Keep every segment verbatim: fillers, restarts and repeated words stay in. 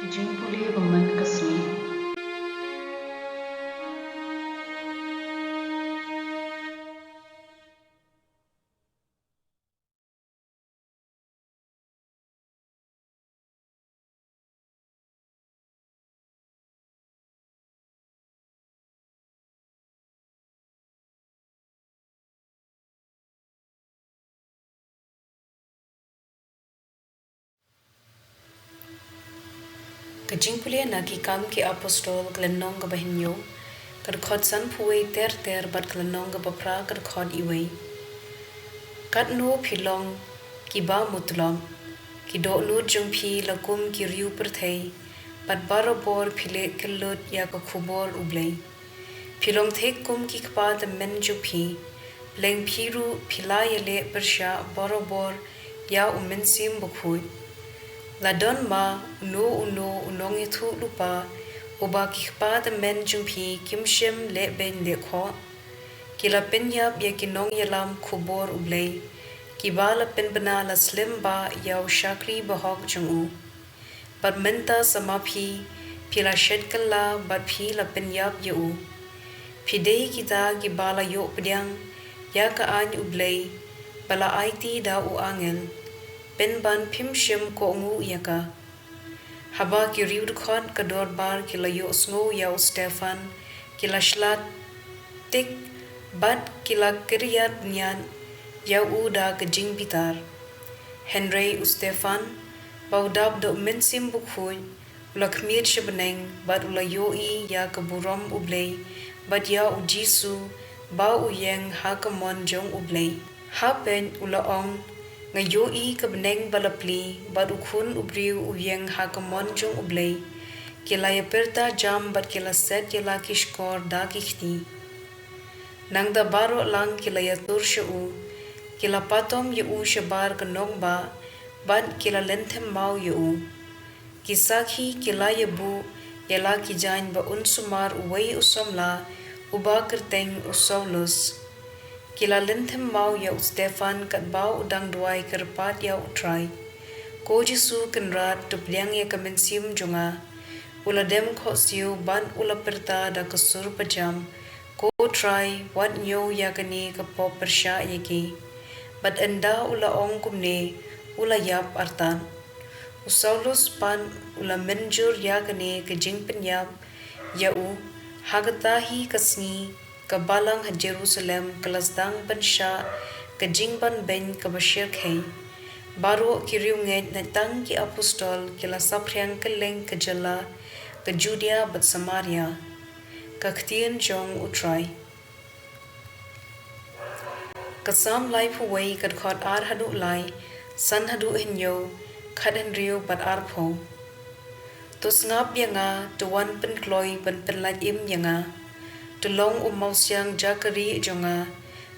Jingpule ba man ka sngi. Ka jingpule na Ki Kam ki Apostol, ka lynnong kaba hynñiew, ka dkhot sanphew wei ter ter bad ka lynnong kaba phra, ka dkhot wei. Katno phi long kiba mutlop, ki dohnud jong phi la kum ki riew pyrthei, bad barabor phi leh kyllut ïa ka khubor U Blei. Phi long thik kum ki kpa tymmen jong phi, pleng phi ruh phi la ïaleh pyrshah barabor ïa U Mynsiem Bakhuid. La don ma uno uno u nongïathuhlypa uba ki kpa tymmen jong phi kim shym leh beiñ leh khoh? Ki la pynïap ïa ki nongïalam khubor U Blei, kiba la pynbna la slem bha ïa u shakri bahok jong u. Bad mynta sa ma phi, phi la shet kylla bad phi la pynïap ïa u. Phi dei kita kiba la ïoh pdiang ïa ka aiñ U Blei ba la aiti da u angel, pynban phim shym kohnguh ïa ka. Haba ki riew dkhot ka dorbar ki la ïohsngew ïa u Stephan, ki la shlad tik bad ki la kyrïat bniat ïa u da ka jingbitar. Hynrei u Stephan, ba u dap da U Mynsiem Bakhuid, u la khmih sha bneng bad u la ïohi ïa ka burom U Blei bad ïa U Jisu ba u ïeng ha ka mon jong U Blei. Hapdeng u la ong, nga ïohi ka bneng ba la plie bad U Khun u briew u ïeng ha ka mon jong U Blei. Ki la ïapyrta jam bad ki la set ïa la ki shkor da ki kti. Nangta baroh lang ki la ïatur sha u, ki la patom ïa u shabar ka nongbah bad ki la lynthem maw ïa u. Ki sakhi ki la ïabuh ïa la ki jaiñ ba un sumar uwei u samla uba kyrteng u Saulus. Ki la lynthem maw ïa u Stephan katba u dang duwai kyrpad ïa U Trai. Ko Jisu Kynrad, to pdiang ïa ka mynsiem jong nga. U la dem khohsiew bad u la pyrta da ka sur bajam, ko Trai, wat ñiew ïa kane ka pop pyrshah ïa ki. Bad ynda u la ong kumne, u la ïap artat. U Saulus pat u la mynjur ïa kane ka jingpynïap ïa u. Ha kata hi ka sngi ka balang ha Jerusalem ka la sdang ban shah ka jingbanbeiñ kaba shyrkhei. Baroh ki riewngeit na tang ki apostol ki la saphriang kylleng ka jylla ka Judia bad Samaria. Ka ktien jong U Trai. Ka Salm laiphew wei, ka dkhot ar haduh lai, san haduh hynñiew, khathynriew bad arphew. To sngap ïa nga, to wan pynkloi ban pynlait im ïa nga. To long u mawsiang jaka rieh jong nga,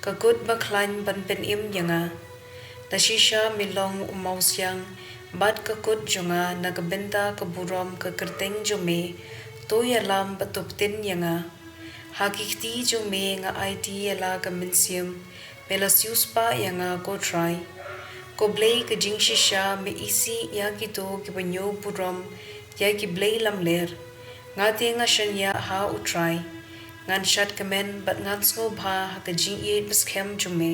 ka kut bakhlaiñ ban pynim ïa nga. Na shisha me long u mawsiang bad ka kut jong nga, na ka bynta ka burom ka kyrteng jong me, to ïalam bad to pyntin ïa nga. Ha ki kti jong me nga aiti ïa la ka mynsiem, me la siewspah ïa nga, ko Trai. Ko Blei ka jingshisha, me isih ïa kito kiba ñiew burom ïa ki blei lamler. Nga te nga shaniah ha U Trai. Ngan shad kmen bad ngan sngewbha ha ka jingïeit baskhem jong me.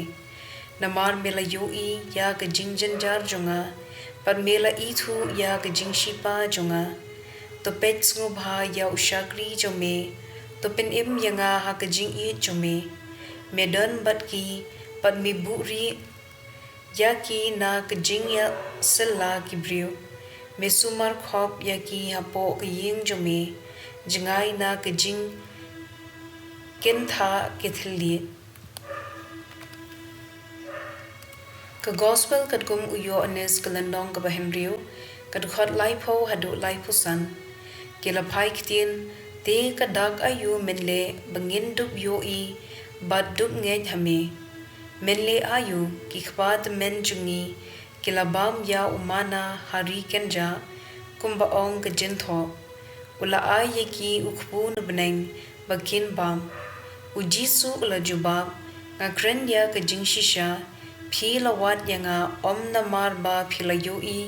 Namar me la ïohi ïa ka jingjynjar jong nga, bad me la ithuh ïa ka jingshipa jong nga. To peit sngewbha ïa u shakri jong me, to pynim ïa nga ha ka jingïeit jong me. Me don bad ki, bad me buhrieh ïa ki na ka jingïasylla ki briew. Me sumar khop ïa ki hapoh ka ïing jong me, jngai na ka jingkynthah ki thylliej. Ka Gospel katkum u Ïoannis, ka lynnong kaba hynriew, ka dkhot laiphew haduh laiphew san. Ki la phai ktien, te ka dak aïu mynleh ba ngin dup ïohi bad dup ngeit ha me? Mynleh aïu, ki kpa tymmen jong ngi ki la bam ïa u manna ha ri kynjah, kumba ong ka jingthoh. U la ai ïa ki u kpu na bneng ba kin bam. U Jisu u la jubab, nga kren ïa ka jingshisha, phi la wad ïa nga, ym namar ba phi la ïohi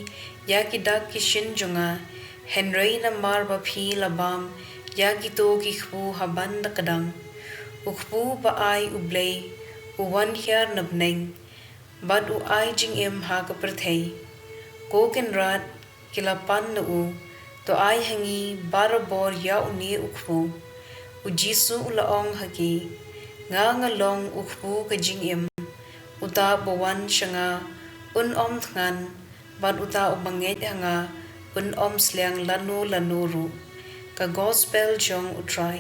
ïa ki dak ki shin jong nga, Hynrei namar ba phi la bam ïa kito ki kpu ha ban da kdang, u kpu ba ai u Blei u wan hiar na bneng, bad u ai jingim ha ka pyrthei. Ko Kynrad, ki la pan na u, to ai ha ngi barabor ïa une u kpu. U Jisu u la ong ha ki, Nga nga long u kpu ka jingim. Uta uba wan sha nga un ym thngan, bad uta uba ngeit ha nga un ym sliang lano lano ruh. Ka Gospel jong U Trai.